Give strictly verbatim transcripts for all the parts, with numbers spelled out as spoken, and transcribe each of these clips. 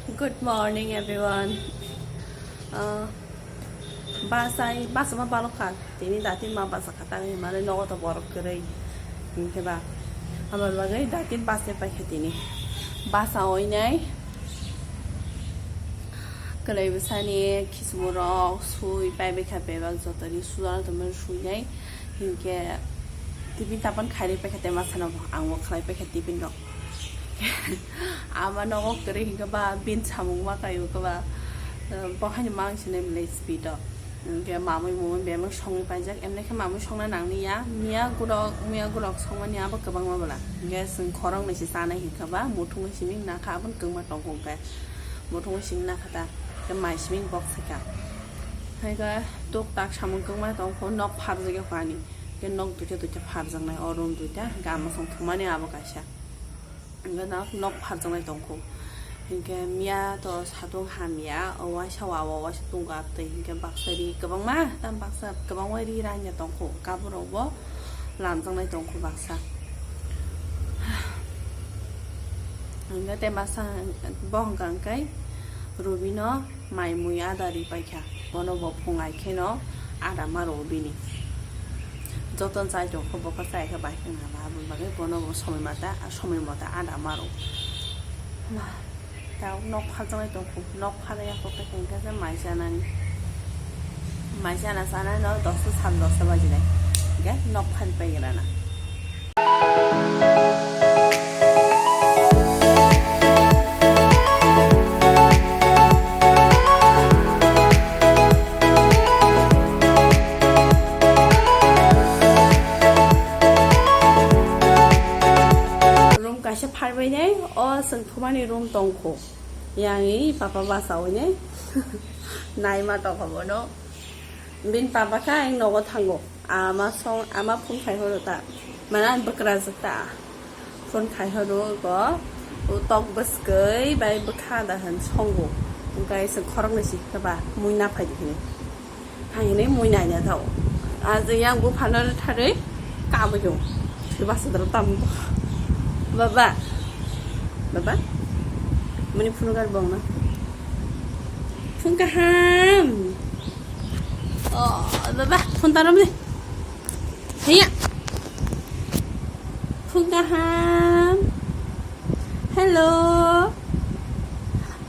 Good morning, everyone. Uh, basai, basa ma balok kha. Tini datin ma basa kha tang himare nogo to borok kwrwi. Hinkhe ba, amar bagwi datin basa pai kha tini. Basa oinai. Kwlai bwsani khichmurok sui pai bai kha bebak jotoni sujana tongmani sui nai. Hinkhe tiffin tapan khairwi pai kha te masano bo ang bo khlai pai kha tiffin rok. Ama nogo kwrwi hinkhe ba bin samung ma kaio khe ba, eh, bo haino mang sinai mle speed o. Hinkhe mamui mumui bemang songwi paijak, emne khe mamui songna nangni ya, miya gurok, miya gurok songmani abo kwbangma bwla. Hinkhe chwng khoroknwi se chanai hinkhe ba muthungwi simi nakha aboni kwngma tongo hinkhe. Muthungwi simi nakha ta, hinkhe mai simi bok saikha. Hinkhe tok tak samung kwngma tongkho, nok pharjak ya ani. Hinkhe nok duita duita pharjaknai, o room duita, hinkhe ama song thumani abo kaisa. Hinkhe nok, nok pharjaknai tongkho. Hinkhe miya to satung hamya, o waisa wa, o waisa tungka twi. Hinkhe baksa ri kwbangma, tam baksa kwbangma ri ranya tongkho. Kaborok bo lamjaknai tongkho baksa. Hinkhe te baksa bo hwnkha hinkhe Rubino mai mui ada ri paikha. Bono bo phung ai kheno ada ma rwo bini. Joto chai tongkho, bo khe chai khe bai khe nang la, aboni bagwi bono bo somoi mata, somoi mata ada ma rwo. Ma, ta nok phaljaknai tongkho, nok phalya khe khe hwnkhe se mai chanani. Mai chana chanai no dosta sal dosta bajinai. Hwnkhe nok phal pai grana. Room kaisa pharbainai, o chwng thumani room tongkho. Yang i papa basa oinai. Naima tongkha bono. Bini papa khe ang nogo thango. Ama song, ama phone khai horo ta. Mana ang bwkrajak ta. Phone khai horo go. O tok bwskwi bai bwkha da hwn songo. Hwnkhe se khoroknwi si khe ba mui na phai di hini. Hai hini mui nai na thao. Aje yang buphano tharwi kabwi o. Basa dara tam. Baba. Baba. Muni phunu gar bong na. Phun kaham. Oh, baba, phun taram de. Hiya. Phun kaham. Hello.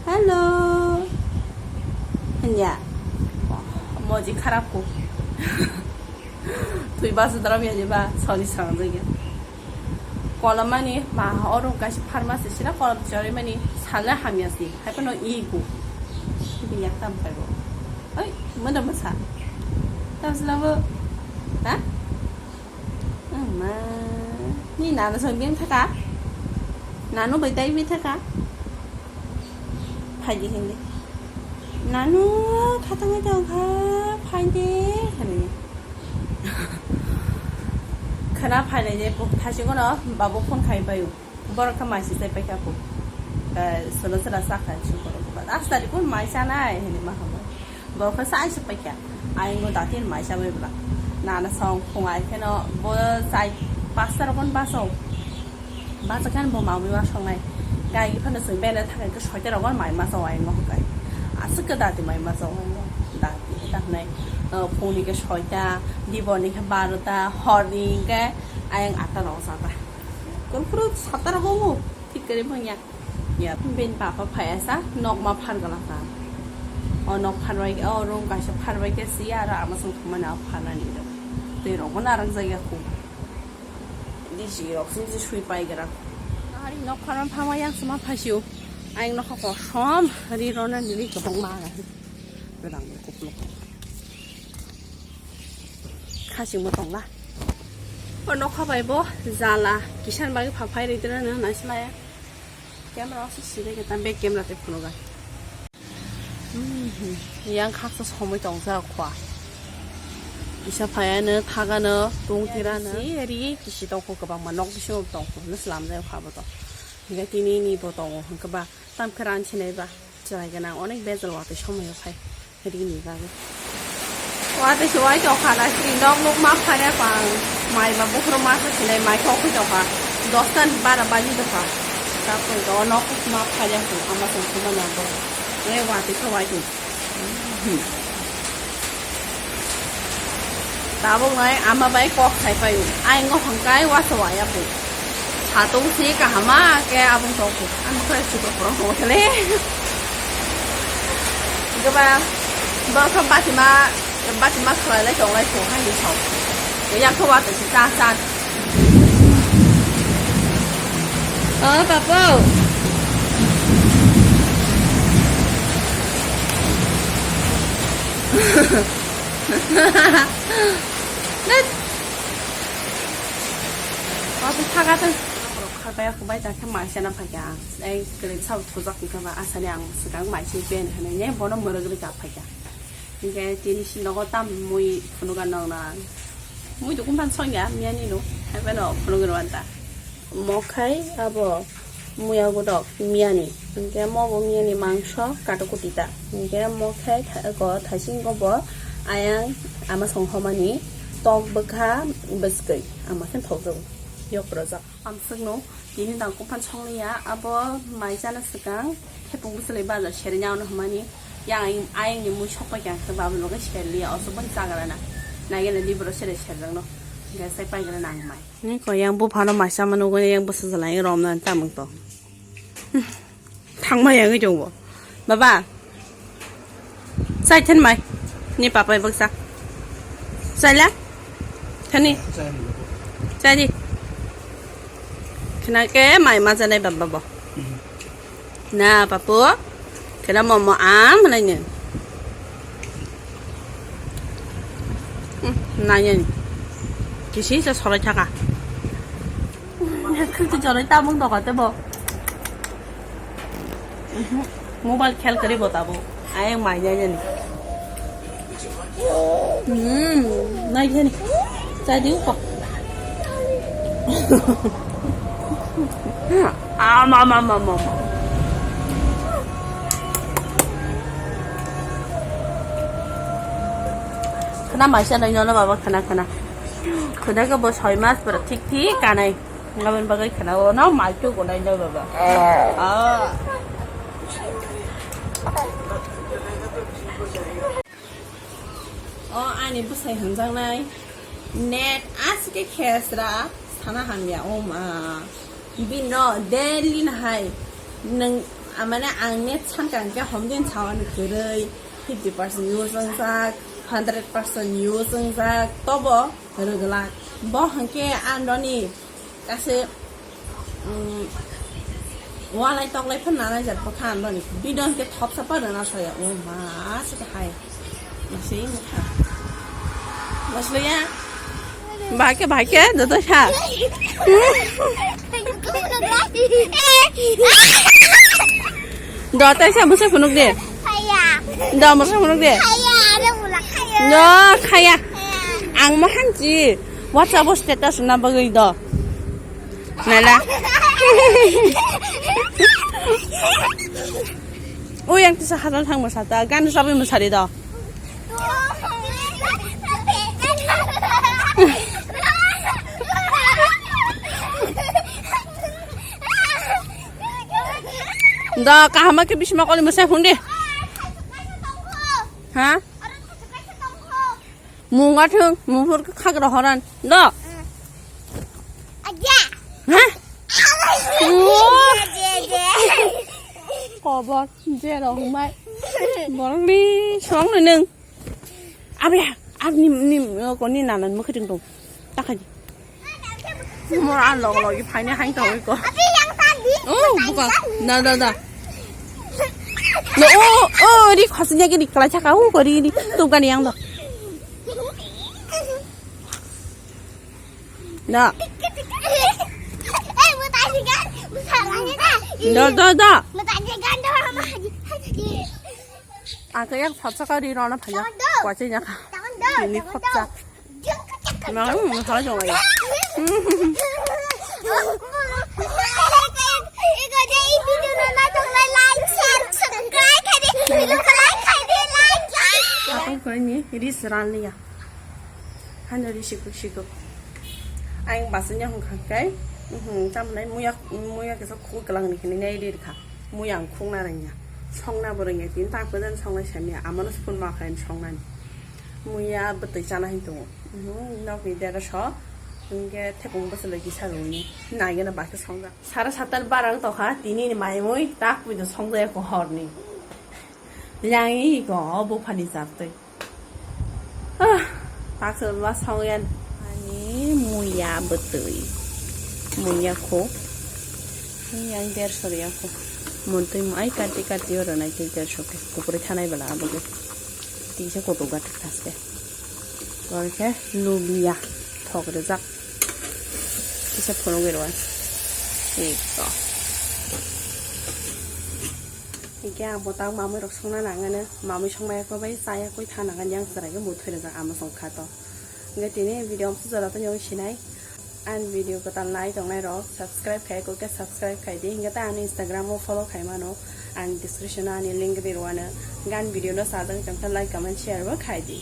Hello. Hiya. Moji kharap ko. Twi basa dara miya je ba, soni sang je. Kolamani ma oro kaisa pharmacy sira kolam chari mani sala hamya si. Hai pano i ko. Biya tam kai bo. Oi, mana masa. Tam sila bo. Ha? Ama. Ni nana song bim thaka. Nanu bai dai bi thaka. Phaidi hindi. Nanu khatang tong kha. Phaidi. Hani. Khana phainai je thaisingono babu phone khai paio. Borok khe mai sisai paikha kho. Sono sera sakha si borok. As tari kun mai sanai hini ma hamo. Borok khe sai se paikha. Aingo datin mai sabai bla. Nana song khungai kheno bo chai pasta rokon baso. Bachakhan bo mamui ma songnai. Gai phano chwng bene thangai khe soita rogo mai ma chao ai ngo hwkai. Aswk khe dati mai ma chao ai ngo. Dati ta hwnai, uh, phungni khe soita, diboni khe barota, horni khe ayang atta rogo chata. Kurkuru satta rogo ngo. Thik khe manya. Ya, ben papa phaya sa nok ma phar gala ta. O nok pharbai, o room kaisa pharbai khe si aro ama song thumani o pharnani rok. Tei rogo narang jaya khu. Disi rok sini sui pai gra. Ari nok pharma phama yang suma phasio. Ayang nokha kosom ri rona nili kobong ma ga. Gadang kupluk. Khasing mo tongla. O nokha bai bo jala kisan bagi phaphai ri tena na naisla ya. Camera osi sire ke tambe camera te phunuga. Mhm. Yang khaksa somoi tong sa khwa. Isa phayano thagano tong tirano. Si ri kisi tong kho kwbangma nok bisingo tong kho no slam jai kha bo to. Higa tini ni bo tongo hwnkhe ba tam khe ran sinai ba chwrai gana onek bejal watwi somoi phai ri ni bagwi. Watwi se wai tong kha na si nok nok ma phai na pang mai ba bukhro ma sa sinai mai thok kho tong kha dos ta ni bara baji tong kha. Tapoi to nok ma phaiya ko ama song song na bo. Re wa te khawai ko. Hmm. Tabuk nai ama bai kok sai paio. Ai ngo hangkai wa sa waya ko. Satung si kahama ke abung tong ko. Ano khe chukur porong tong thele. Gaba ba kha batima, batima khlai lai tong lai tong hai ni sao. Yang kho wa te si ta ta. Oh, papu. Papu thaga tang. Khabai khabai ta khe mai sana phai kha. Ei kre sao thujak kha ba asani ang swkang mai si pen hwnwi ne bono mwrwk rwk phai kha. Hinkhe tini si nogo tam mui phunuga nokna. Mui do kumphan songya miyani no. Haibeno phunugrwanta. Mokhai abo muya godok miyani. Hinkhe mobo miyani mangso katukutita. Hinkhe mokhai tha-, go thaising go bo ayang ama songhomani tok bwkha bwskwi ama khe thokjago. Yok rojak. Amswkno tini dang kumphan songliya, abo mai chana swkang khepung bwswlwi baja serenya ono hwnmani. Yang ayang, ayangni mui sokpai khe ang khe babul bagwi serliya, oso bai chagrana. Naigena libro sere serjakno. Hinkhe sai paigwla nang mai. Ni ko yang buphano mai sama nugwi yang bwsajala yang romna tamung to. Thangma yang jong bo. Baba. Chai than mai. Ni papai baksa. Chaila. Thani. Chai di. Khna ke mai ma janai baba bo. Na papu. Khna momo am nai ne. Nai ne. Kisi sa solai thaka. Khwtwi chorwi tabung doga tebo. Mobile khel kari bo tabuk. Ayang mai jai jani. Hmm, nai jani. Chai di ko. Am, am, am, am, am. Khna mai sa nai nono baba khna khna. Khna ko bo soi mas pura thik thik kanai. Ngabin bagwi khna o no mai tu gonai no baba. Ah. O ani bwsai hwnjaknai net aske khesra sana hamya o ma. Bino daily na hai nang amane ang net sankang ke homdin sawan kwrwi fifty percent use wngjak, hundred percent use wngjak, tobo rwglak. Bo hwnkhe andoni Kase, mm, walai toklai phan nanai jat bwkha andoni. Bidon ke thopsa pa rwna saya. O ma, se ta hai. Masih mukha. Masih ya. Bahai ke, bahai ke, dodo sa. Dotai sa musa phunuk de. Do musa phunuk de. Do khaya. Ang mahanchi. WhatsApp o status na bagwi do. Nala. O yang tisa hadal thang masa ta gan sabi masari do. Da kahama ke bisma koli masa hunde. Ha? Munga thung, mufur khagra horan. Do. Aja. Ha? Aja, aja. Kobor, je rong mai. Borok ni song ni nung. Abi, abi ni, ni, ko ni nanan mukhe thung tong. Takai. Mor an log log phai ni hain tong ko. Abi yang tadi. Oh, buka. Da, da, da. No, oh, oh, ri khosnya ke ni kala chaka u ko ri ni. Tu kan yang do. Da. Eh, mau tanya kan? Mau tanya kan? Da, da, da. Mau tanya kan sama Haji? Haji. Ang khe yang phatsa ka ri rona phanya. Jangan dong. Kwachai nya kha. Jangan dong, ini jangan phatsa. Dong. Jangan kecil-kecil. Mang, hmm, salah jong lagi. Iko je ini dulu na jong lai like, share, subscribe khai di. Video ko like khai di, like, like. Apa ko ini? Ini seran liya. Hanya di siku-siku. Ang bahasanya hong kangkai. Mhm, tamni muya, muya kisa khuk kelang ni kini nai rir kha. Muya ang khuk na rengya. Song na bo rengya tin tak pedan song na sanya. Amano spoon ma khain song na ni. Muya bwtwi chana hin tongo. Mhm, nok ni dera so. Hingke thekong bwswlwi kisa rwni. Nai gana bakhe song ja. Sara satar barang tokha tini ni mai mui tak puido song ja ko hor ni. Yang i ko obo phani chap twi. Ah, tak se ba song yan. Ani muya bwtwi. Muya kho. Yang der sor yang kho. Mun twi mai kati kati oro nai twi der sor ke. Kupuri thanai bala abo ke. Tisa koto gat thaske. Oro ke lubia. Thok rejak. Tisa phunuk rwan. Eko. Hingke ang bo tang mamui rok songna nangano, mamui songmaya koi bai chaya koi thana nangani ang chwrai khe muthoi rwjak ama song kha to. Hingke tini video amsa jora tani ang sinai. Ang video kwtal nai tongnai rok subscribe khai koi khe subscribe khai di. Hingke ta ani Instagram o follow khai mano. Ang description o ani link ri rwano. Gan video no sajak tong khe like, comment, share bo khai di.